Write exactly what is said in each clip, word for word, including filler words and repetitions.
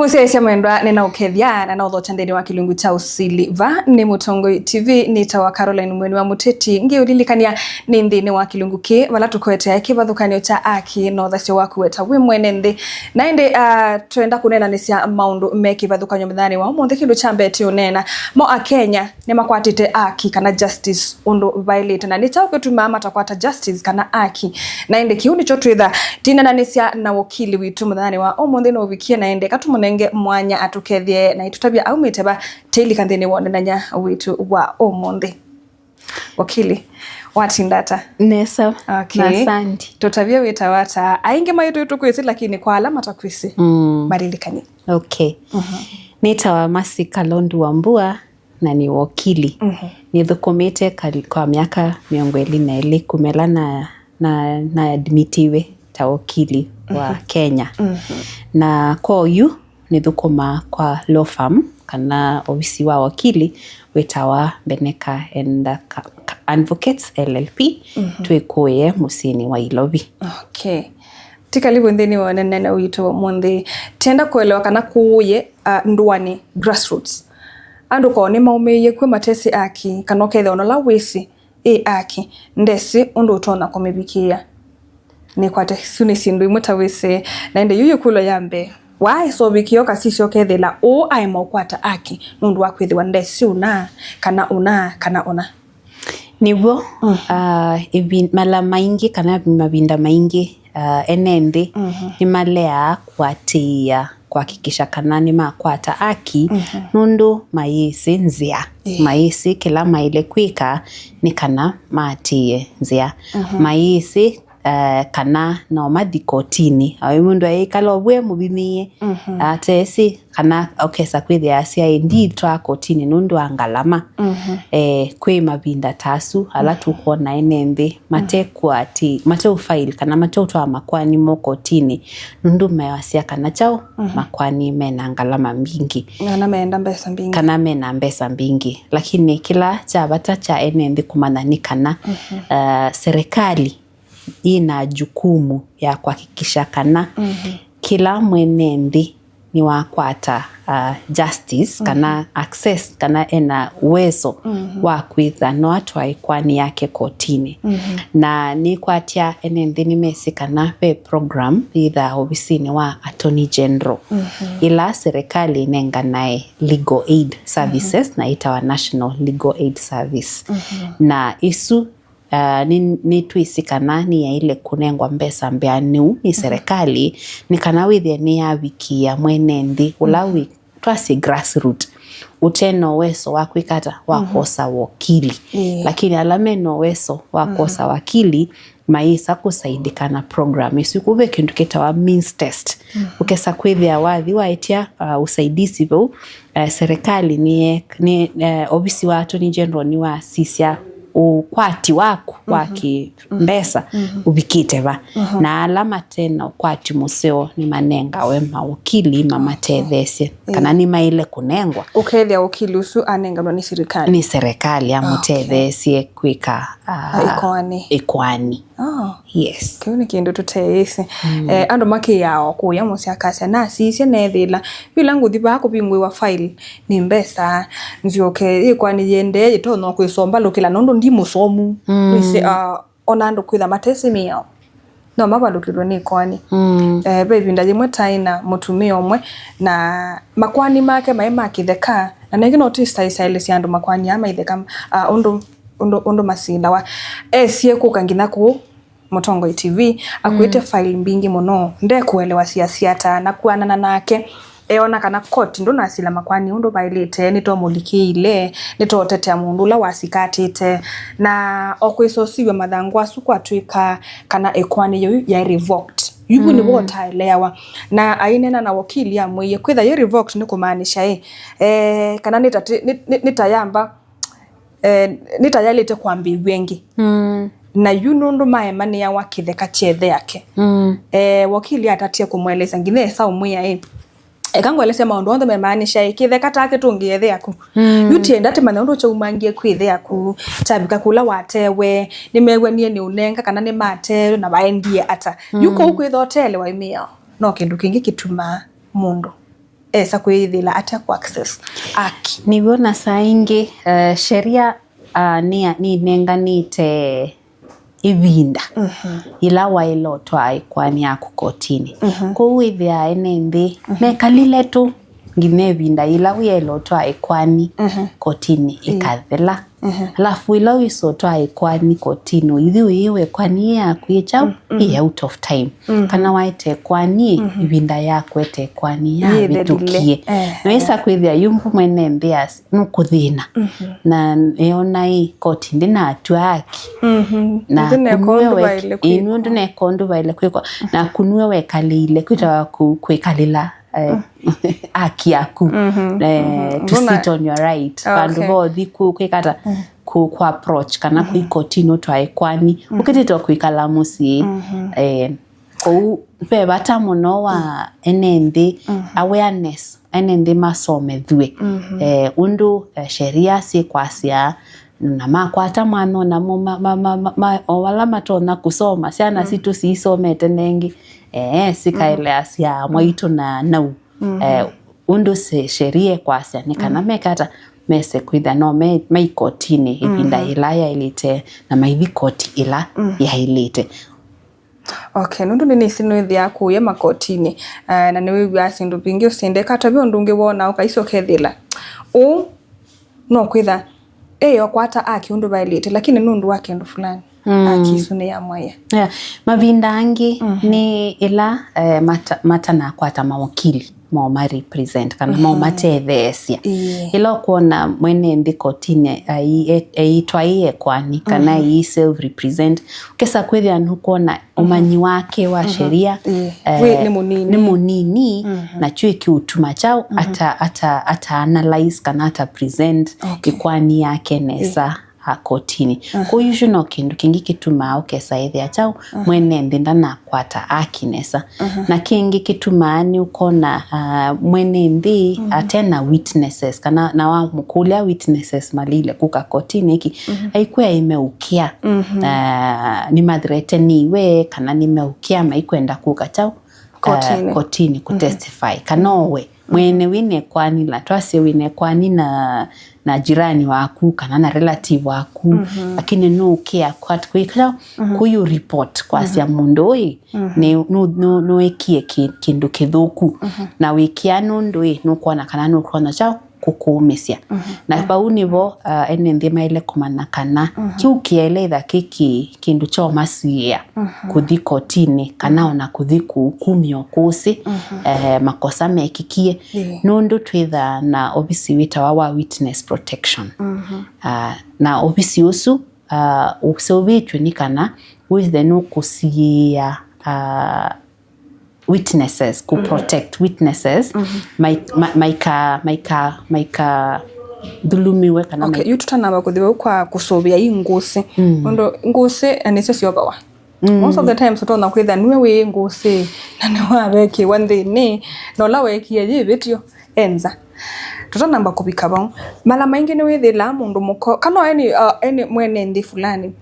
Mũsyaĩĩsya mwendwa, nĩnaũkethya na naũthokya nthĩnĩ wa kĩlungu kya Ũsili. Va nĩ Mũtongoi T V, nĩtawa Caroline Mweni wa Mũteti. Ngĩũlilikany'a nĩ nthĩnĩ wa kĩlungu kĩĩ vala tũkũetea kĩvathũkany'o kya aki na ũthasyo waku weta wĩ mwene nthĩ. Na ĩndĩ, ah, twenda kũneenanĩsya maũndũ me kĩvathũkany'o mũthenyanĩ wa ũmũnthĩ. Kĩndũ kya mbee tũũneena mo Akenya nĩmakwatĩte aki kana justice ũndũ vaĩlĩte, na nĩ kyaũ kĩtumaa matakwata justice kana aki? Na ĩndĩ kĩu nĩkyo twĩtha tũineenanĩsya na wakili witũ mũthenyanĩ wa ũmũnthĩ nũvikie, na ĩndĩ katũmũnenge mwanya atũkethye na ĩtũtavya aumĩte va, tũilika nthĩnĩ wa ũneenany'a witũ wa ũmũnthĩ. Wakili, watinda ata? Nesa. Okay. Na asante. Tũtavye wĩtawa ata? Aingĩ maitũ tũkwĩsĩ, lakini kwa ala matakwĩsĩ, mm, malilikany'e. Okay. Mhm. Nĩtawa Mercy Kalondu Wambua, na nĩ wakili. Mhm. Nĩthũkũmĩte kal-, kwa myaka mĩongo ĩlĩ na ĩlĩ kuma ĩla na, na, na admitiwe ta wakili wa, mhm, Kenya. Mhm. Na kwa oyu nĩthũkũmaa kwa law firm kana ovisi wa wakili wĩtawa Beneka and Ka-, Ka-, Advocates L L P, mhm, twĩkũĩe mũsyĩnĩ wa Ilovi. Okay. Tũkalivye nthĩnĩ wa ũneenany'a witũ wa ũmũnthĩ. Tũyenda kũelewa kana kũũye, ah, ndũanĩ, grassroots, andũ kwoo nĩmaumĩĩie kw'o matesĩ aki, kana ũkethĩa ona ũla wĩsĩ ĩ aki ndesĩ ũndũ ũtonya kũmĩvikĩĩa. Nĩkwate, isu nĩ syĩndũ imwe ta wĩsĩ. Na ĩndĩ yu yĩkũlyo ya mbee, waaĩsa ũvikĩĩa ũkasisya ũkethĩla ũũ aema ũkwata aki nũndũ wa kwĩthĩwa ndesĩ ũna, kana ũna, kana ũna? Nĩw'o, mhm, ah, ĩvi-, mala maingĩ kana mavinda maingĩ, ah, ene nthĩ, mhm, nĩmaleaa kũatĩĩa kũhakikisha kana nĩmakwata aki, mhm, nũndũ mayĩsĩ nzĩa, ĩĩ, mayĩsĩ kĩla maĩle kwĩka nĩ kana maatĩĩe nzĩa. Mhm. Mayĩsĩ, eh, kana no mathi kotinĩ. Aĩ mũndũ aikala ũvwe mũvimĩĩe, mhm, atesĩ kana ũkesa kwĩthĩa asyaĩ nditwaa kotinĩ nũndũ wa ngalama. Mhm. Eh, kwĩ mavinda ta asu ala, mhm, tũkwona ene nthĩ, mhm, matekwati, mateũfile kana mateũtwaa makoani moo kotinĩ nũndũ mewasya kana kyaũ, mhm, makoani mena ngalama mbingĩ. Kana mena mbesa mbingĩ. Kana mena mbesa mbingĩ. Lakini kĩla kya vata kya ene nthĩ kũmanya nĩ kana, mhm, eh, serikali ina jukumu ya kuhakikisha kana, mhm, kĩla mwene nthĩ nĩwakwata, uh, justice, mhm, kana access, kana ena uwezo, mhm, wa kwĩtha no atwae ĩkoani yake kotinĩ. Mhm. Na nĩkwatya ene nthĩ nĩmesĩ kana ve program yĩthaa ovisinĩ wa Attorney General, mhm, ĩla serikali ĩnenganae legal aid services, mhm, na ĩtawa National Legal Aid Service. Mhm. Na ĩsu, ah, nĩ, nĩtwĩsĩ kana nĩyaĩle kũnengwa mbesa mbeanĩu nĩ, mhm, serikali, nĩ kana wĩthĩe nĩyavikĩĩa mwene nthĩ ũla, mhm, wĩ, twasĩ grassroot, ũte na ũweso wa kwĩka ata, wa, mhm, kwosa wakili. Ĩĩ. Lakini ala me na ũweso wa, mhm, kwosa wakili mayĩsa kũsaidĩka na program ĩsu. Kũu ve kĩndũ kĩtawa means test. Mhm. Ũkesa kwĩthĩa wathi waĩtya, uh, usaidizi vau, uh, serikali nĩ, nĩ, uh, ovisi wa Attorney General nĩwasisya ũkwati waku wa, mhm, kĩ, mhm, mbesa, mhm, ũvikĩte va. Mhm. Na ala mate na ũkwati mũseo nĩmanengawe mawakili mamatetheesye, ĩĩ, kana nĩmaĩle kũnengwa. Ũkethĩa wakili ũsu anenganwa nĩ serikali? Nĩ serikali, okay, amũtetheesye kwĩka, ah, ĩkoani. Ĩkoani. Oh. Yes. Kĩu nĩ kĩndũ tũteĩsĩ. Mm. Eh, andũ makĩaa o kũya mũsyĩ akasya, nasisye neethĩla, yu ĩla ngũthi vaa kũvingũĩwa file, nĩ mbesa, nzyoke, ĩkoani yĩendee, yĩtonya kwĩsombalũkĩla, nũndũ ndi mũsomu. Mm. Wĩsĩ, ah, ona andũ kwĩtha matesĩ mĩao, no mavalũkĩlwe nĩ ĩkoani. Mm. Eh, ve ĩvinda yĩmwe taĩ na mũtumĩa ũmwe, na makoani make maĩ ma kĩtheka, na nengĩ no tũisaĩsaĩlĩsya andũ makoani aa ma itheka, ah, ũndũ, ũndũ, ũndũ masilawa. Esie kũka nginya kũu Mũtongoi T V, akuĩte, mm, file mbingĩ mũno, ndekũelewa siasya ata, na kũanana nake, eona kana koti ndũnasila makoani ũndũ vaĩlĩte, nĩtomũlikĩile, nĩtotetea mũndũ ũla wasikatĩte, na o kwĩsa ũsiw'a mathangũ asu kwatw'ĩka kana ĩkoani yĩu yaĩ revoked. Yu, mm, nĩw'o ũtaeleawa. Na aineena na wakili amwĩie, kwĩtha yĩ revoked nĩ kũmaanisha ĩ, eh, kana nĩta, nĩ, nĩ, nĩtayamba, eh, nĩtayaĩlĩte kwambĩĩw'a ĩngĩ. Mm. Na yu nũndũ maemanĩawa kĩtheka kya ĩthe yake. Mm. Eh, wakili atatie kũmũelesya nginya esa ũmwĩa ĩ, eka ngũelesye maũndũ onthe memaanisha ĩ, kĩtheka taa kĩtũngĩe ĩthe yaku. Mm. Yu tienda tĩmanya ũndũ kyaumangie kwĩ ĩthe yaku, kyavika kũla watewe, nĩmew'anie nĩ ũnenga kana nĩmatewe na vaendie ata. Yu, mm, kũu kwĩtha ũteelewa ĩmĩao no kĩndũ kĩngĩ kĩtumaa mũndũ esa kwĩyĩthĩla ata kũ access aki? Nĩw'o, na saa ingĩ, eh, sheria, ah, nĩ, nĩnenganĩte ĩvinda yĩla waĩle ũtwaa ĩkoani yaku kotinĩ. Kwoou wĩthĩaa ene nthĩ mekalile tu nginya ĩvinda yĩla wĩaĩle ũtwaa ĩkoani kotinĩ ĩkathela. Alafu ĩla wĩsa ũtwaa ĩkoani kotinĩ, ũithi ũyĩwa ĩkoani ĩ yaku ĩ kyaũ, ĩ out of time. Kana waete ĩkoani, ĩvinda ya kũete ĩkoani yavĩtũkie. Na wĩsa kwĩthĩa yu mbu mwene nthĩ as- nũkũthĩna. Na eona ĩ koti ndĩnatw'a aki. Na kũnue we- ĩ, nũndũ neka ũndũ vaĩle kwĩkwa. Na kũnue wekalĩile kwĩtawa kũ- kwĩkalĩla, eh, aki yaku. Eh, to sit on your right. Vandũ vothi kũ- kwĩkata kũ- kũ approach kana kũ ikotinĩ ũtwae ĩkoani. Ũkĩtĩtwe kwĩkala mũsyĩ. Eh, Kwoou ve vata mũno wa ene nthĩ awareness, ene nthĩ masomethw'e, eh, ũndũ, eh, sheria syĩkwasya, na makwata mwana namo ma, ma, ma, ma, ma, o vala matonya kũsoma, syana sitũ siisomete nengĩ, eh, sikaeleasya mwaitũ na nau. Eh, ũndũ se- sheria ĩkwasya nĩ kana mekata mese kwĩthĩa no me- mai kotinĩ ĩvinda yĩla yaĩlĩte na maithi koti ĩla yaĩlĩte. Okay, nũndũ nĩnĩsĩ nĩwĩthĩaa kũya makotinĩ, eh, na nĩwĩw'aa syĩndũ mbingĩ ũsindeka, tavya ũndũ ũngĩ wona ũkaisya ũkethĩla ũũ no kwĩtha ĩĩ ũkwata aki ũndũ vaĩlĩte, lakini nũndũ wa kĩndũ fulani aki ĩsu nĩ ya mwaya. Yeah. Mavinda angĩ nĩ ĩla, eh, mata- matanakwata mawakili mo ma represent kana mo matetheesya. Ĩĩ. Ĩla ũkwona mwene nthĩ kotinĩ ai- e- eitwaĩe ĩkoani kana ai self represent, ũkesa kwĩthĩa nũkwona ũmanyi wake wa sheria, eh, nĩ mũnini, na kyu ĩkĩũtuma kyaũ ata- ata- ata analyze kana ata present ĩkoani yake nesa a kotinĩ. Kwoou yu no kĩndũ kĩngĩ kĩtumaa ũkesa ĩthĩa kyaũ mwene nthĩ ndanakwata aki nesa. Na kĩngĩ kĩtumaa nĩ ũkona, ah, mwene nthĩ ate na witnesses, kana na wamũkũlya witnesses malile kũka kotinĩ ĩkĩ, aikwĩa imeũkĩa, ah, nĩmathreateniwe kana nĩmeũkĩa maikwenda kũka kyaũ, ah, kotinĩ kũtestify kana owe. Mwene wĩna ĩkoani, la twasye wĩna ĩkoani na, na jirani waku kana na relative waku, lakini nũkĩa kwat- kwĩka kũyũ report kwasya mũndũ ũyũ nĩ- nũ- nũ- nũĩkie kĩ- kĩndũ kĩthũku, na wĩkĩa nũndũ ĩ nũkwona kana nũkwona kyaũ kũkũũmĩsya. Na vau nĩvo, ah, ene nthĩ maĩle kũmanya kana kĩu kĩeleetha kĩ kĩ- kĩndũ kya ũmasiĩĩa kũthi kotinĩ kana ona kũthi kũ- kumya ũkũsĩ, eh, makosa mekĩkie. Nũndũ twĩthaa na ovisi wĩtawa wa witness protection. Ah, na ovisi ũsu, ah, ũseũvĩtw'e nĩ kana wĩthĩe nũkũsiĩĩa, ah, witnesses, kũ protect witnesses, mai- ma- maika- maika- maika- thulumiwe kana okay, mai- yu tũtanamba kũthi vau kwa kũsũvĩa i ngũsĩ. Ũndũ ngũsĩ, eh, nĩsyo syovawa. Most of the times ũtonya kwĩthĩa nue wĩ ngũsĩ na nĩwavekĩwa nthĩnĩ, na ũla wekie yĩ ĩvĩtyo e nza. Tũtanamba kũvika vau, mala maingĩ nĩwĩthĩlaa mũndũ mũko kana eni, uh, eni mwene nthĩ fulani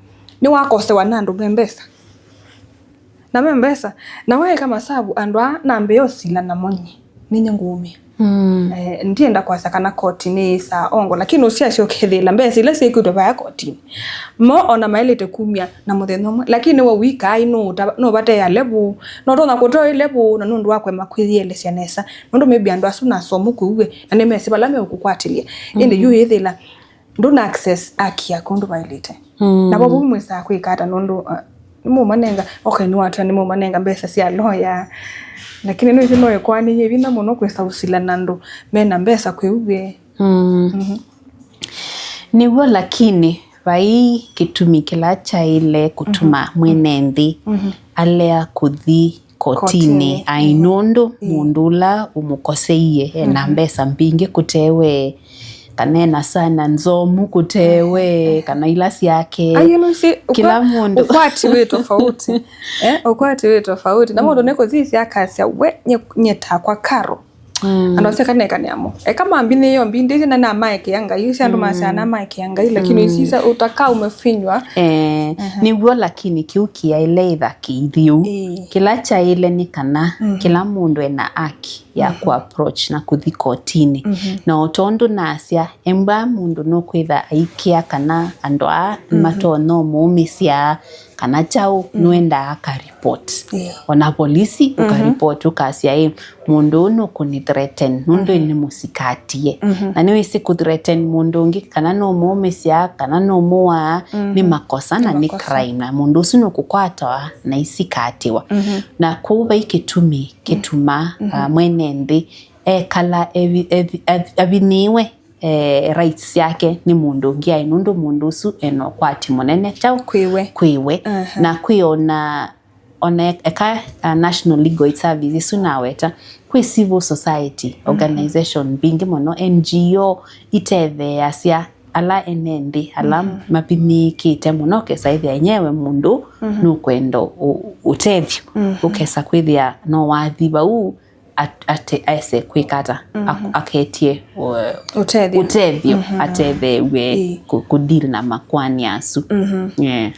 nĩwakosewa na andũ me mbesa. Na me mbesa, na waĩka masavu andũ aa nambĩĩa ũsila namo nyie, ninye ngũũmĩa. Eh, ndienda kwasya kana koti nĩyĩsaa ongo, lakini ũsiasya ũkethĩĩla mbesa ila syĩkĩtwe vaya kotinĩ mo ona maĩlĩte kumya na mũthenya ũmwe, lakini we wĩkaa nũũta- nũvateea levu, nũtonya kũtoa levu na nũndũ wa kũema kwĩyĩelesya nesa, nũndũ maybe andũ asu nasomu kũu we na nĩmesĩ vala meũkũkwatĩlya. Ĩndĩ yu yĩthĩla ndũna access aki yaku ũndũ vaĩlĩte. Na vo vau mwĩsaa kwĩka ata nũndũ, uh, nĩmũmanenga, okay, nĩwatwĩa nĩmũmanenga mbesa sya lawyer, lakini nĩwĩsĩ no ĩkoani yĩ vinya mũno kwĩsa ũsila na andũ mena mbesa kwĩ ũvĩ. Nĩw'o, lakini vai kĩtumi kĩla kyaĩle kũtuma mwene nthĩ alea kũthi kotinĩ, ai, nũndũ mũndũ ũla ũmũkoseie ena mbesa mbingĩ kũtewe, kana ena sana nzomu kũtewe, kana ila syake. Ayo, nũsĩ, kĩla mũndũ ũkwati wĩ tofauti. Eh, ũkwati wĩ tofauti. Na mũndũ nĩkũthĩsya akasya, we, nye- nyetakwa Karo. Mm. Andũ asu eka neka nĩamo. Eka mambinĩĩo mbindĩte na namaekea Ngai. Isi andũ masya namaekea Ngai, lakini isi sa ũtaka umefinywa. Eh, nĩw'o, lakini kĩu kĩaĩle ĩtha kĩithyũ. Ĩĩ. Kĩla kyaĩle nĩ kana kĩla mũndũ ena haki ya kũ approach na kũthi kotinĩ. Na o tondũ nasya, embwa mũndũ nũkwĩtha aikĩa kana andũ aa nĩmatonya ũmũũmĩsya kana kyaũ, nũendaa aka report. Yeah. Ona polisi ũka report, ũkasya, "Ĩ, mũndũ ũũ nũkũni threaten, nũndũ nĩ mũsikatie." Na nĩwĩsĩ kũ threaten mũndũ ũngĩ, kana nũmũũmĩsya, kana nũmũwaa, nĩ makosa na nĩ crime. Na mũndũ ũsu nũkũkwatawa na isikatiwa. Na kwoou vai kĩtumi kĩtuma, ah, mwene nthĩ ekala evi-, evi-, evi-, avinĩĩwe, eh, rights syake nĩ mũndũ ũngĩ aĩ, nũndũ mũndũ ũsu ena ũkwati mũnene kyaũ kwĩwe. Kwĩwe. Na kwĩ ona, ona eka, uh, National Legal Aid Service ĩsu naweta, kwĩ civil society organization mbingĩ mũno, N G O, itetheeasya ala ene nthĩ, ala mavinyĩĩkĩte mũno, ũkesa ĩthĩa enyewe mũndũ nũkwenda ũ-, ũtethyo, ũkesa kwĩthĩa no wathi vau, at-, ate-, aese kwĩka ata? Ak-, aketie, uh, ũtethyo. Ũtethyo, atetheew'e kũ-, kũdeal na makoani asu. Yeah.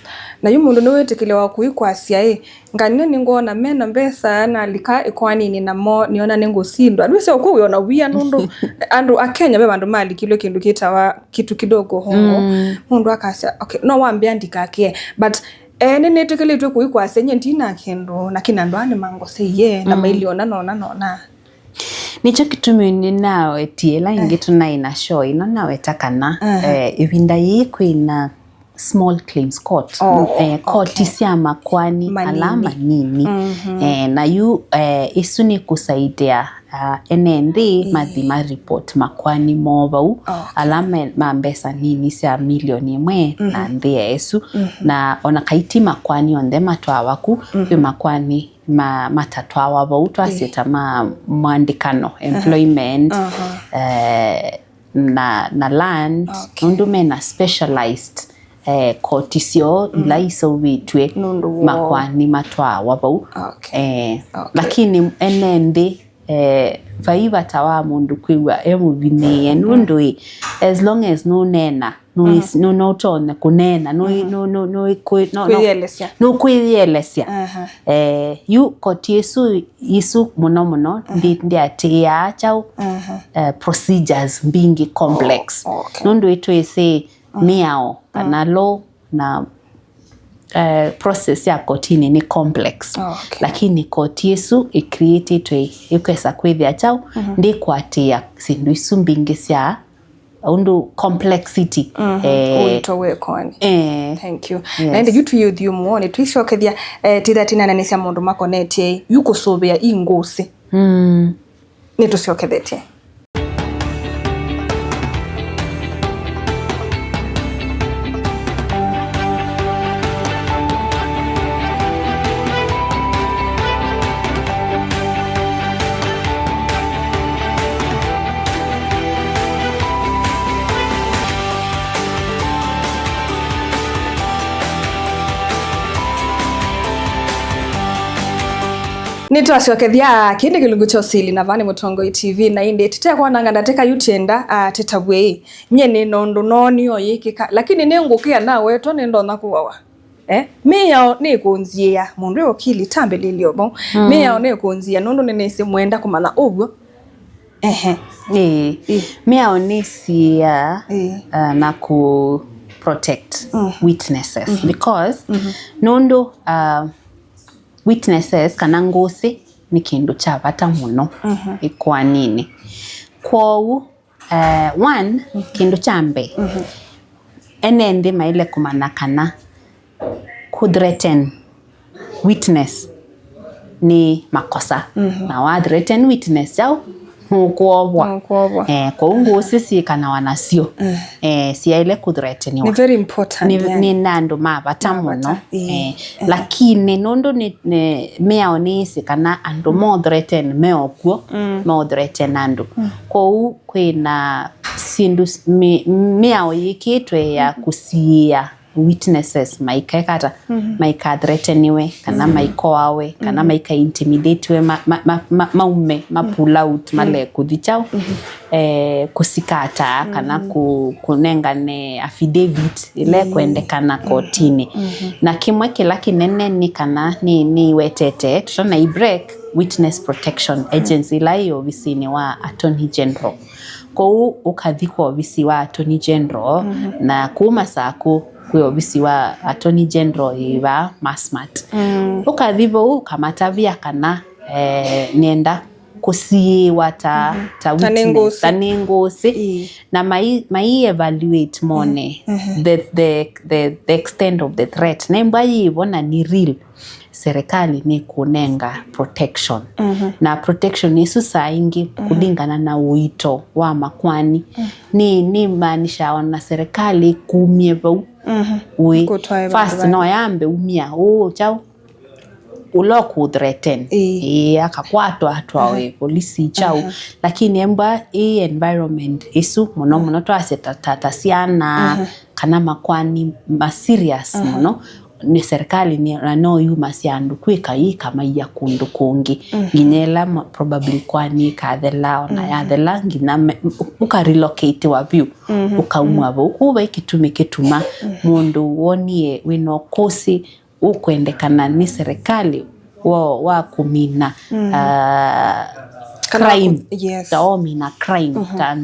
Na yu mũndũ nĩwĩtĩkĩlĩwa kũikwasya, ĩ, nganĩle nĩngwona mena mbesa, nalika ĩkoaninĩ namo nĩona nĩngũsindwa. Ndwĩsĩ ũkwĩw'a ona wia nũndũ andũ a Kenya ve vandũ malikilwe kĩndũ kĩtawa kitu kidogo hongo. Mũndũ akasya, "Okay, no wambĩa ndikakĩe." But Eh, nĩnĩtĩkĩlĩtw'e kũikwasya nyie ndina kĩndũ, lakini andũ aa nĩmangoseie na mailiona nona nona. Nĩkyo kĩtumi nĩnawetie ĩla ĩngĩ tũnaĩ na show ĩno, naweta kana, eh, ĩvinda yĩĩ kwĩna small claims court. Oh, eh, koti sya makoani ala manini. Eh, na yu, eh, ĩsu nĩ kũsaidia ah, ene nthĩ mathi ma report makoani moo vau, ala me, ma mbesa nini sya milioni ĩmwe na nthĩ ya ĩsu. Na ona kaiti makoani onthe matwawa ku, kwĩ makoani ma, matatwawa vau, twasye ta ma mwandĩkano, employment, eh, na, na land, nũndũ mena specialized, eh, koti syoo ila iseũvĩtw'e makoani matwawa vau. Eh, lakini ene nthĩ eh, vai vata wa mũndũ kwĩw'a e mũvinĩĩe, nũndũ ĩ, as long as nũneena, nũĩ-, nũ-, nũtonya kũneena, nũĩ-, nũ-, nũ-, nũĩ kwĩ-, no-, no-, kwĩyĩelesya. Nũkwĩyĩelesya. Eh, yu koti ĩsu, isu mũno mũno, ndi-, ndiatĩĩaa kyaũ, eh, procedures mbingĩ complex. Oh, okay. Nũndũ ĩtwĩsĩ mĩao kana law na, eh, process ya kotinĩ nĩ complex. Oh, okay. Lakini koti ĩsu ĩcreatĩtwe ĩkwesa kwĩthĩa kyaũ, ndĩkwatĩĩa syĩndũ isu mbingĩ sya ũndũ complexity. Eh, ũito wĩkonĩ. Eh, thank you. Yes. Na ĩndĩ yu tũyĩũthiĩ mũonĩ, tũicokethya, eh, tithatinananĩsya maũndũ makonetye yu kũsũvĩa i ngũsĩ. Nĩtũsyokethetye. Nĩtwasyokethya kĩĩ nĩ kĩlungu kya ũsili na vaa nĩ Mũtongoi T V, na ĩndĩ tũtekwananga ndatĩka yu tĩenda, ah, tĩtavw'e ĩ. Nyie nĩ na ũndũ noonie ũyĩkĩka, lakini nĩngũkĩa nawetwa nĩndonya kũawa. Eh? Mĩao nĩkũnziĩa, mũndũ wĩ ũkili tambĩlĩlye ũmwe. Mĩao nĩkũnziĩa nũndũ nĩnĩsĩ mwenda kũmanya ũw'o. Ehe. Ĩĩ. Ĩĩ. Mĩao nĩsiĩaa, ĩĩ, uh, na kũ protect witnesses. Because nũndũ, uh, witnesses kana ngũsĩ nĩ kĩndũ kya vata mũno ĩkoaninĩ. Kwoou, uh, one, kĩndũ kya mbee, ene nthĩ maĩle kũmanya kana kũ threaten witness nĩ makosa. Na wa threaten witness kyaũ, nũkwovwa. Nũkwovwa. Eh, kwoou ngũsĩ syĩkanawa nasyo, eh, syaĩle kũthreateniwa. Nĩ very important, nĩ, yani, nĩ na andũ ma vata mũno. Eh, lakini nũndũ nĩ, nĩ, mĩao nĩĩsĩ kana andũ mo threaten me o kw'o, mo threaten andũ. Kwoou kwĩna syĩndũ s-, mĩ-, mĩao yĩkĩtwe ya kũsiĩĩa witnesses maikaekata, maikathreateniwe, kana maikoawe, kana maikaintimidatiwe, ma, ma, ma, ma, maume, ma pull out, male kũthi kyaũ, eh, kũsikata, kana kũ, kũnengane affidavit ĩla ĩkwendekana kotinĩ. Na kĩmwe kĩla kĩnene nĩ kana nĩ, nĩwetete, tũtanai break, Witness Protection Agency, ĩla ĩ ovisinĩ wa Attorney General. Kwoou ũkathi kwa ovisi wa Attorney General, na kũu Masakũ kwĩ ovisi wa Attorney General ĩ vaa Massmart. Ũkathi vau ũkamatavya kana, eh, nĩenda kũsiĩĩwa ta, ta witness, ta nĩ ngũsĩ. Na mai, mai evaluate mone the, the, the, the extent of the threat. Nembwa yĩvo na nĩ real, serikali nĩkũnenga protection. Na protection ĩsu saa ingĩ kũlingana na ũito wa makwani, nĩ, nĩmaanisha ona serikali kumie vau. Ũĩ, first no yambe umia, ũũ kyaũ, ũla ũkũthreaten. Ĩĩ, akakwatwa atwawe polisi kyaũ. Lakini embwa ĩ environment ĩsu, mũno mũno twasya ta, ta, ta syana, kana makwani ma serious mũno, nĩ serikali nĩ, na no yumasya andũ kwĩka ĩ kamaiya kũndũ kũngĩ. Nginya ĩla ma, probably kwani ĩkathela, ona yathela, nginya me, ũkarelocatiwa vyũ, ũkaumwa vau. Kũu vai kĩtumi kĩtuma mũndũ wonie wĩna ũkũsĩ ũkwendekana nĩ serikali wa, wa kũmina, ah, crime, ta omina crime, ta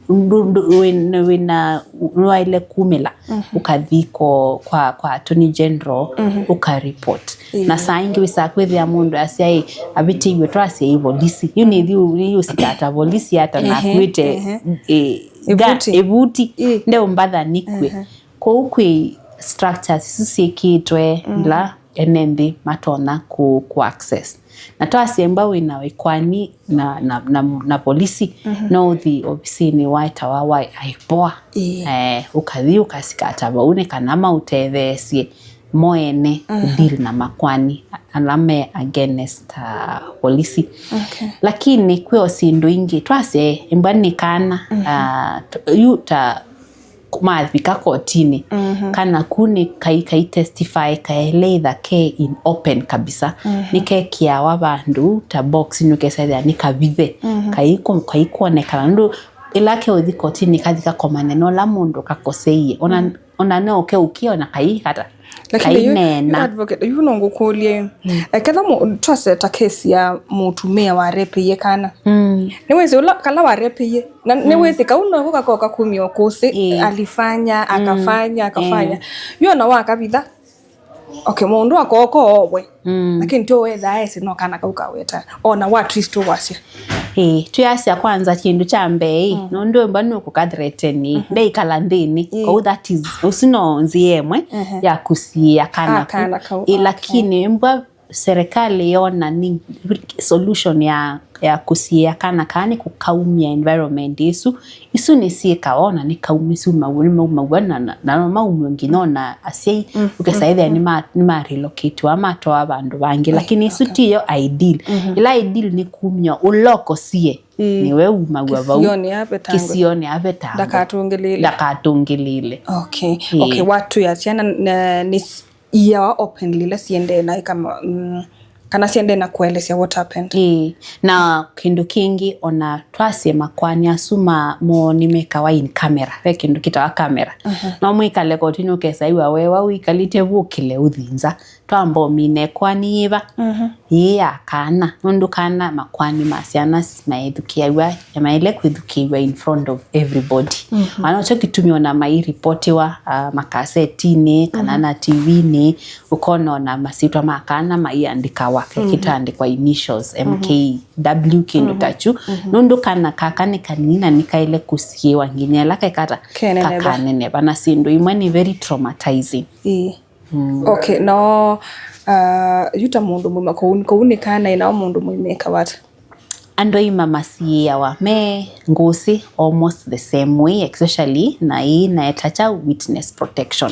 ndũ, ndũ, wĩna, wĩna, nĩwaĩle kumĩla, ũkathi ko, kwa, kwa Attorney General, ũkareport. Na saa ingĩ wĩsaa kwĩthĩa mũndũ asya, "Ĩ, avĩtĩiwe, twasya ĩ volisi." Yu nĩthi, nĩyũsikata volisi ata na akuĩte, eh, ga, ĩvuti, ndeũmbatha nĩkw'e. Kwoou kwĩ structures isu syĩkĩtwe ila ene nthĩ matonya kũ, kũ access. Na twasya embwa wĩna ĩkwani na, na, na, na polisi, no ũthi ovisinĩ wa ĩtawa wa IPOA. Eh, ũkathi ũkasikata vau nĩ kana maũtetheesye mo ene kũ deal na makwani ala me against, uh, polisi. Lakini kwĩ o syĩndũ ingĩ twasya embwa nĩ kana, uh, yu ta mavika kotinĩ, kana ku nĩ kai, kai testify, kaeleitha ke in open kabisa. Nĩkekĩawa vandũ ta box, nũkesa ĩthĩa nĩ kavithe, kaikũ, kaikwonekana. Ndũ, ĩla keũthi kotinĩ kathi kakomane na ũla mũndũ kakoseie. Ona, ona no keũkie ona kaikata. Lakini yu, yu kainena. Advocate, yu no ngũkũlye. Eketha mũ-, twase ta kesi ya mũtumĩa wa repeie kana. Nĩwĩsĩ ũla, kala wa repeie. Na nĩwĩsĩ kau noko kakoka kumya ũkũsĩ, alifanya, akafanya, akafanya. Yu ona wakavitha. Okay, mũndũ akooka owe. Lakini tio wetha ese no kana kau kaweta. Ona wa twist wasya. Ĩĩ, twĩasya kwanza kĩndũ kya mbee, ĩ, nũndũ embwa nũkũkathreateni, ndeikala nthĩnĩ. Ĩĩ. Kwoou that is, ũsu no nzĩa ĩmwe ya kũsiĩa kana kau. Ĩĩ, lakini embwa serikali yona nĩ solution ya, ya kũsiĩa kana kaa nĩ kũkaumya environment ĩsu. Isu nĩ syĩkawa ona nĩ kaumĩsu mau, nĩ maumaw'a na, na, na no maumw'e nginya ona asyai, ũkesa ĩthĩa nĩ ma, nĩ ma relocate wa matoa vandũ vangĩ, lakini isu tiyo ideal. Ĩla ideal nĩ kumya ũla ũkosie, nĩwe umaw'a vau. Kĩsionĩ avetangwe. Kĩsionĩ avetangwe. Ndakatũngĩlĩĩle. Ndakatũngĩlĩĩle. Okay. Ĩĩ. Okay, watwĩa syana, na, nĩ s-, iawa openly ila siendee na ĩkama, mm, kana siendee na kũelesya what happened. Ĩĩ, na kĩndũ kĩngĩ, ona twasye makwani asu ma, mo nĩmekawa in camera, ve kĩndũ kĩtawa camera. No mwĩkale kotinĩ ũkesa ĩw'a wewa wĩkalĩte vũkĩle ũthi nza. Twamba ũmine kwani yĩva? Yĩ ya kana. Nũndũ kana, makwani ma syana s-, maethukĩaw'a, maĩle kwĩthukĩĩw'a in front of everybody. Ana nokyo kĩtumi ona mairipotiwa, ah, makasetinĩ, kana na T V-nĩ, ũkona ona masyĩtwa ma kana maiandĩkawa, kĩtaandĩkwa initials, M K W, kĩndũ ta kyu. Nũndũ kana kaka nĩ kanini na nĩkaĩle kũsiĩwa nginya ĩla kekata kakaneneva, na syĩndũ imwe nĩ very traumatizing. Ĩĩ. Okay, no, uh, yu ta mũndũ mũima, kũu, kũu nĩ kana, nao mũndũ mũima eka ata? Andũ aima masiĩawa me ngũsĩ almost the same way, especially na ĩĩ naeta kya witness protection.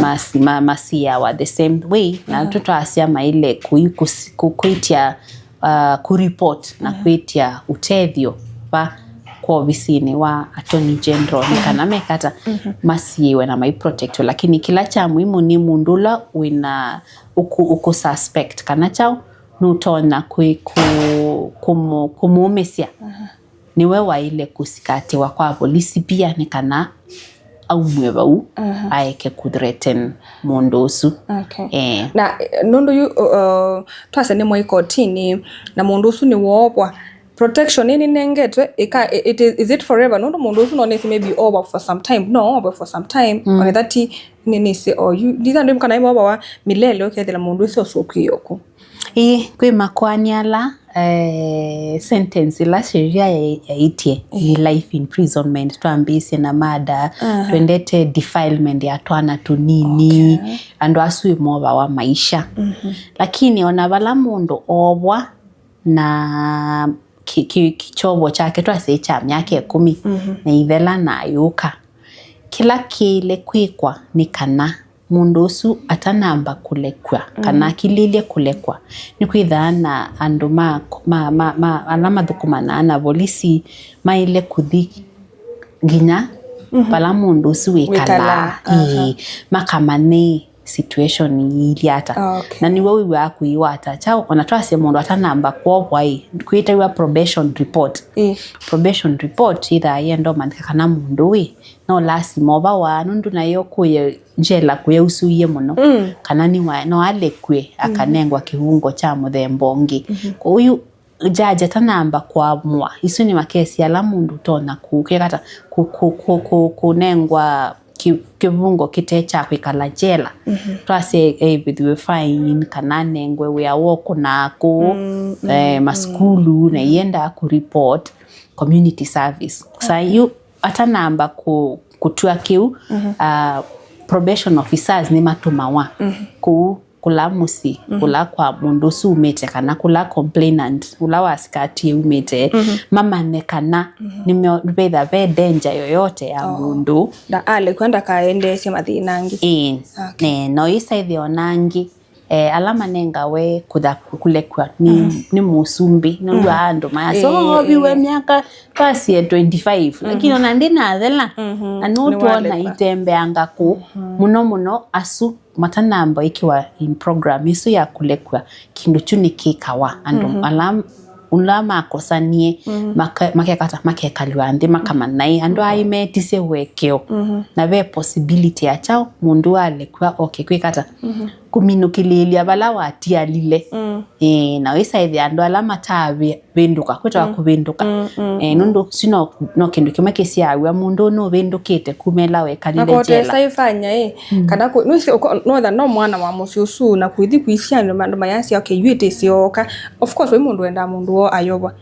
Mas-, ma-, masiĩawa the same way, na tũtwasya maĩle kũi-, kũsi-, kũ-, kwĩtya, uh, kũreport na kwĩtya ũtethyo va ovisinĩ wa Attorney General nĩ kana mekata masiĩwe na mai protectwe, lakini kĩla kya muhimu nĩ mũndũ ũla wĩna ũkũ, ũkũ suspect kana kyaũ nũtonya kwĩ, kũ, kũmũ, kũmũũmĩsya. Nĩwe waĩle kũsikatĩwa kwa volisi pia nĩ kana aumw'e vau, aeke kũthreaten mũndũ ũsu. Okay. Eh. Na eh, nũndũ yu uh, twasya nĩ mwaĩ kotinĩ na mũndũ ũsu nĩwoovwa, protection ĩĩ nĩnengetwe ĩka, it is, is it forever? Nũndũ mũndũ ũsu no nĩsĩ maybe over for some time, no over for some time, mm, onetha ti nĩ nĩsĩ o yu nditha ndĩ kana ĩmwe wa milele ũkethĩla mũndũ ũsu ũsu ũkwĩoku. Ĩĩ, kwĩ makoani ala eh, sentence ĩla sheria ya- yaĩtye nĩ life imprisonment, twambĩĩsye na murder, twendete defilement ya twana tũnini, andũ asu ĩmovawa maisha. Lakini ona vala mũndũ ovwa na ki- ki- kĩkyovo kyake twasĩ kya myaka ĩkũmi na ithela na ayũka, kĩla kĩĩle kwĩkwa nĩ kana mũndũ ũsu atanamba kũlekw'a kana akilĩlye kũlekw'a, nĩkwĩthaa na andũ ma, ma, ma, ma, ala mathũkũmanaa na volisi maĩle kũthi nginya vala mũndũ ũsu wĩkalaa. Wĩkalaa, ĩĩ, makamanye situation iilye ata. Ah, okay. Na nĩw'o wĩw'aa kũiwa ata. Kyaũ, ona twasye mũndũ atanamba kwovwa ĩ, kwĩtawa probation report. Ĩĩ. Probation report yĩthaa yenda ũmanyĩka kana mũndũ ĩ no lasima ovawa, nũndũ nayo kũya njela kũyausũie mũno, kana nĩwa no alekw'e akanengwa kĩvungo kya mũthemba ũngĩ. Kwoou yu jaji atanamba kũamũa, isu nĩ makesi ala mũndũ ũtonya kũkekata kũ- kũ- kũ- kũ- kũnengwa kĩ- kĩvungo kĩte kya kwĩkala njela. Twasye aivĩthw'e fine kana anengwe wĩa wa ũkũnaa kũu, eh, masukulu, na iendaa kũ report community service. Sa yu atanamba kũ- kũtw'a kĩu, ah, probation officers nĩmatũmawa kũu kũla mũsyĩ, kũla kwa mũndũ ũsu umĩte, kana kũla complainant ũla wasikatie umĩte, mamanye kana nĩme- vetha ve danger yoyote ya mũndũ. Na alekw'a ndakaendeesye mathĩna angĩ. Ĩĩ. Okay. Ne, no isaithe ona angĩ eh, ala manengawe kũtha kũlekw'a nĩ, nĩ mũsumbĩ, nĩw'aa andũ mayasya, "Oh, oviwe myaka twasie twenty-five, lakini ona ndĩnathela." Na nũtwona itembeanga kũu mũno mũno asu matanamba ĩkĩwa in program ĩsu ya kũlekw'a, kĩndũ kyu nĩkĩkawa andũ ala ũla makosanie, maka- makekata makekalw'a nthĩ makamanaĩ andũ aĩ metisye ũekeo, na ve possibility ya kyaũ mũndũ alekw'a oke kwĩkata kũminũkĩlĩĩlya vala watialile. Ĩĩ, na wĩsaĩthĩa andũ ala matavĩndũka, kwĩtawa kũvĩndũka. Ĩĩ, nũndũ sino no kĩndũ kĩmwe kĩsyaaw'a mũndũ nũvĩndũkĩte kuma ĩla wekalile jela. Nakote saifanya ĩ kana kũ- nũsĩ ũko- notha no mwana wa mũsyĩ ũsu na kũithi kwĩsya andũ, andũ mayasya, "Okay, yu ĩtĩsyoka." Of course we mũndũ wendaa mũndũ woo ayovwa.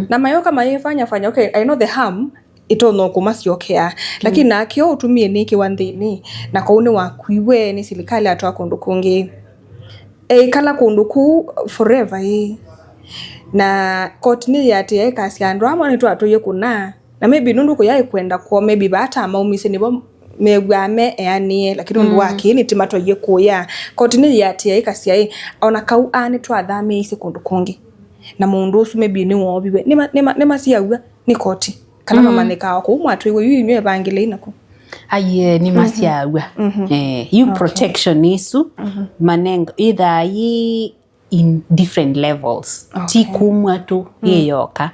Na mayoka mayĩfanya fanya, okay, I know the harm ĩtonya kũmasyokea, lakini nake ũtumie nĩkĩwa nthĩnĩ, na kwoou nĩwakuiwe nĩ silikalĩ atwaa kũndũ kũngĩ. Eĩkala kũndũ kũu forever ĩ. Na koti nĩyĩatĩĩa ĩkasya andũ amwe nĩtwatũie kũna, na maybe nũndũ kũya ĩkwenda kwoo, maybe vaa ta maumisye nĩvo mew'aa me eanĩe, lakini nũndũ wa kĩĩ nĩtĩmatwaie kũya. Koti nĩyĩatĩĩa ĩkasya ĩ, ona kau aa nĩtwathamĩĩisye kũndũ kũngĩ, na mũndũ ũsu maybe nĩwooviwe. Nĩma- nĩma- nĩmasyaaw'a nĩ koti kana mamanyĩkaa o kũu mwatwĩiwe yu inyw'ĩ evangĩlei naku. Aiee, nĩmasyaaw'a. Eh, yu protection isu manenga ithaa yĩ in different levels. Ti kumw'a tu yĩyoka.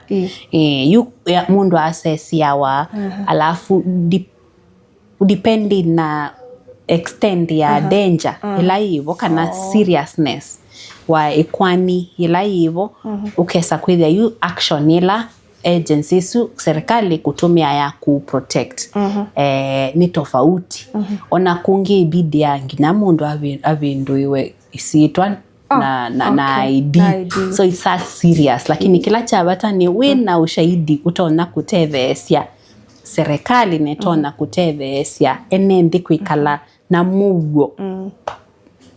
Eh, yu ya- mũndũ asesiawa alafu di- depending na extent ya danger ĩla yĩvo kana seriousness wa ĩkwani ĩla yĩvo, ũkesa kwĩthĩa yu action ĩla agency isu serikali kũtũmĩa ya kũ protect eh, nĩ tofauti. Ona kũngĩ ibidi ya nginya mũndũ avi- avĩndũiwe ĩsyĩtwa na, na, na I D. Na I D. So it's that serious. Lakini kĩla kya vata nĩ wĩ na ũshahidi ũtonya kũtetheesya serikali, na ĩtonya kũtetheesya ene nthĩ kwĩkala na mũuo.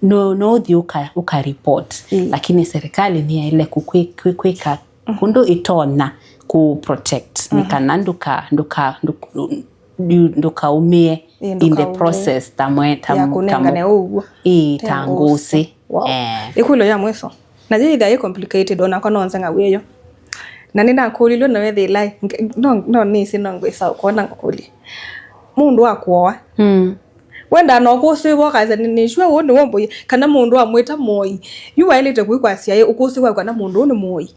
No, no ũthi ũka, ũka report. Lakini serikali nĩyaĩle kũ- kwĩ- kwĩ- kwĩka kũndũ ĩtonya kũ protect nĩ kana ndũka, ndũka, ndũka, ndũ- ndũkaũmĩe in the process ta mwe- ta mwe- ĩĩ, ta ngũsĩ. Wow. Eh. Ĩkũlyo ya mwiso. Na yĩthĩa yĩ complicated, onakwa no nzeng'aw'e yo. Na nĩnakũlilwe na wethĩla, nge-, no, no nĩsĩ no ngwĩsa ũkona ngũkũlye. Mũndũ akũoa. Mm. Wenda no kũsĩ wokasya nĩ, nĩ sure ũũ nĩwe mũĩ, kana mũndũ amwĩta mũoi. Yu waĩlĩte kwĩkwasya ĩ, ũkũsĩ waku kana mũndũ ũũ nĩ mũoi.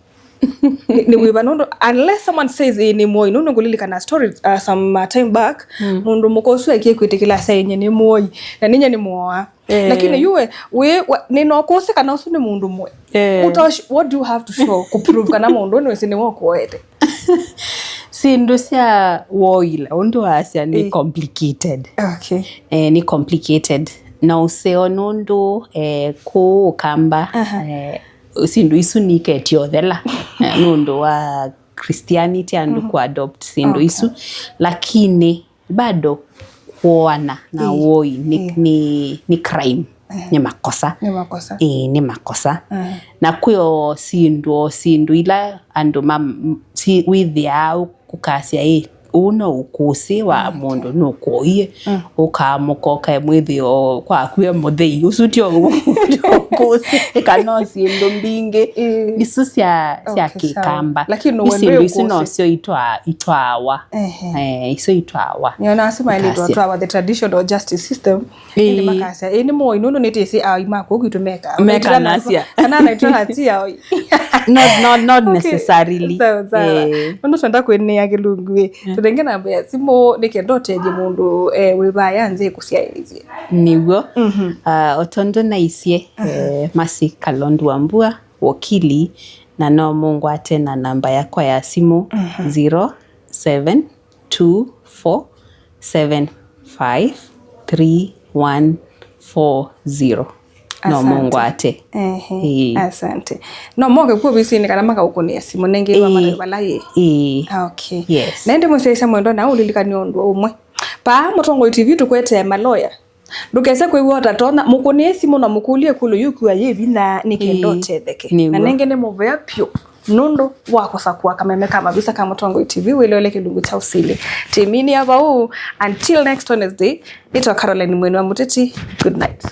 Nĩ, nĩ wĩva nũndũ, unless someone says, "Ĩ, nĩ mũoi," nũndũ ngũlilikana story, uh, some, uh, time back, mm, mũndũ mũka ũsu ekie kwĩtĩkĩla asya, "Ĩ, nyie nĩ mũoi, na ninyie nĩ mũoa." Eh. Lakini yu we, we, wa, nĩ no kũsĩ kana ũsu nĩ mũndũ mũĩ. Eh. Uta-, what do you have to show kũprove kana mũndũ ũyũ nĩwĩsĩ nĩwe ũkũete? Syĩndũ sya woila, ũndũ wasya nĩ, eh, complicated. Okay. Eh, nĩ complicated. Na ũseo nũndũ, eh, kũũ Ũkamba, aha, eh, syĩndũ isu niketye ũthela, eh, nũndũ wa Christianity, andũ, mhm, kũadopt syĩndũ, okay, isu. Lakini bado kũoana na, ĩĩ, woi nĩ, ĩĩ, nĩ, nĩ crime, eh, nĩ makosa. Nĩ makosa. Ĩĩ, nĩ makosa. Eh. Na kwĩ o syĩndũ, o syĩndũ ila andũ ma, m-, si-, wĩthĩaa ũ-, ũkasya, "Ĩ, ũũ no ũkũsĩ wa, mm, mũndũ nũkũie." Mm. Ũkaamũka ũkae mwĩthĩo kwaku e mũthei. Ũsu tio ũ-, tio ũkũsĩ, kana o syĩndũ mbingĩ. Ĩĩ. Isu sya, sya, okay, sawa, Kĩkamba. Lakini nĩ wendo syĩndũ isu ũkũsĩ. Nosyo itwa-, itwaawa. Ehe. Eh, isu itwaawa. Nĩona asu maĩlĩtwe ũkasya. Twaawa the traditional justice system. Ĩĩ. Ĩndĩ makasya, "Ĩĩ, nĩ mũoi nũndũ nĩtĩsĩ aoi makwa kwitũ meka." Mekanasya. Kana anaitwa atia aoi. Not, not, not, okay, necessarily. Sawa, sawa. Eh. Nũndũ twenda kwĩnĩa kĩlungu ĩ. Mm. Tũnenge namba ya simũ nĩ kenda ũtethye mũndũ, eh, wĩ vaya nzĩ kũsyaĩĩsye. Nĩw'o. Mhm. Ah, o tondũ naisye, mhm, eh, Mercy Kalondu Wambua, wakili, na no mũngwate na namba yakwa ya simũ, mhm, zero seven two four seven five three one four zero. No, asante, mũngwate. Ehe, ĩĩ, asante. No moke ku ovisinĩ kana makaũkũnĩa simũ nengĩ, ĩĩ, ĩĩ, vala yĩ? Ĩĩ. Ah, okay. Yes. Na ĩndĩ mũsyaĩĩsya mwendwa, na ũlilikane ũndũ ũmwe. Paa Mũtongoi T V tũkwetee maloya. Ndũkese kwĩw'a ũtatonya, mũkũnĩe simũ na mũkũlye ĩkũlyo yĩkw'a yĩ vinya nĩ kenda, ĩĩ, ũtetheke. Nĩw'o. Na nengĩ nĩ mũvea vyũ nũndũ wa kũsakũa kameme ka mavisa ka Mũtongoi T V wĩloele kĩlungu kya ũsili. Tĩmini ya vau, until next Wednesday, nĩtwa Caroline Mweni wa Mũteti. Good night.